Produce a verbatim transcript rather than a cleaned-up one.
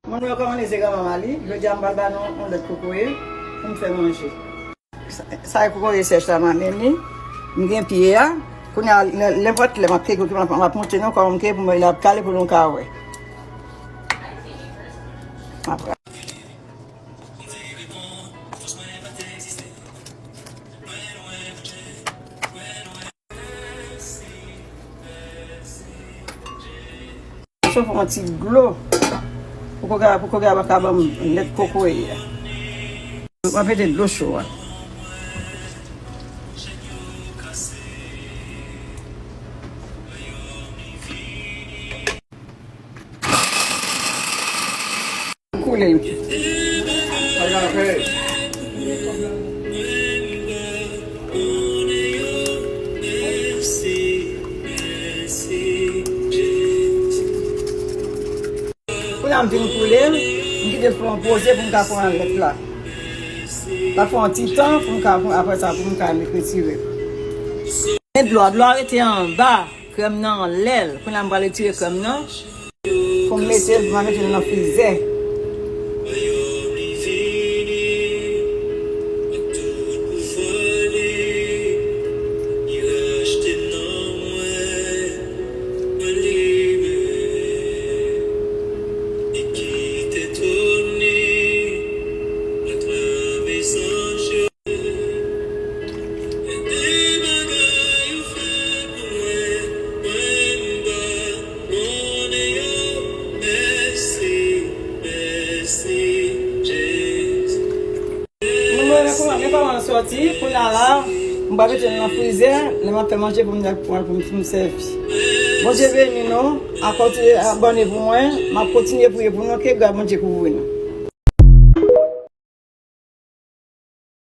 Moun yo kòmande se granmanman li. Jodi a m pral ba nou yon lèt kokoye pou m fè manje. Sa, sa e kokoye sèch la m amenn li. M gen pye a. Kounye a, nenpòt lè m ap keke, m ap, m ap montre nou kòman m keke pou mwen l ap kale pou nou ka wè. Apre. Sof yon ti dlo. Pou kokoye, pou kokoye a pa ka ban m lèt kokoye a. Mwen mete dlo cho a. Koule. Kounye a m fin koule, m kite l fè yon poze pou m ka pran lèt la. L ap fè yon ti tan pou m ka, pou, apre sa, pou m ka retire. Men dlo a, dlo a rete anba. Krèm nan anlè l. Kounye a m pral retire krèm nan. Pou m mete l, m a mete l nan frizè. Mwen, mwen, mwen, men kòman l sòti, kounye a la, m pral mete l nan frizè, lè m ap fè manje pou m, pou m, pou m sèvi. Bondye beni nou, a kontinye abòne pou mwen, m ap kontinye priye pou nou, ke gras Bondye kouvri nou.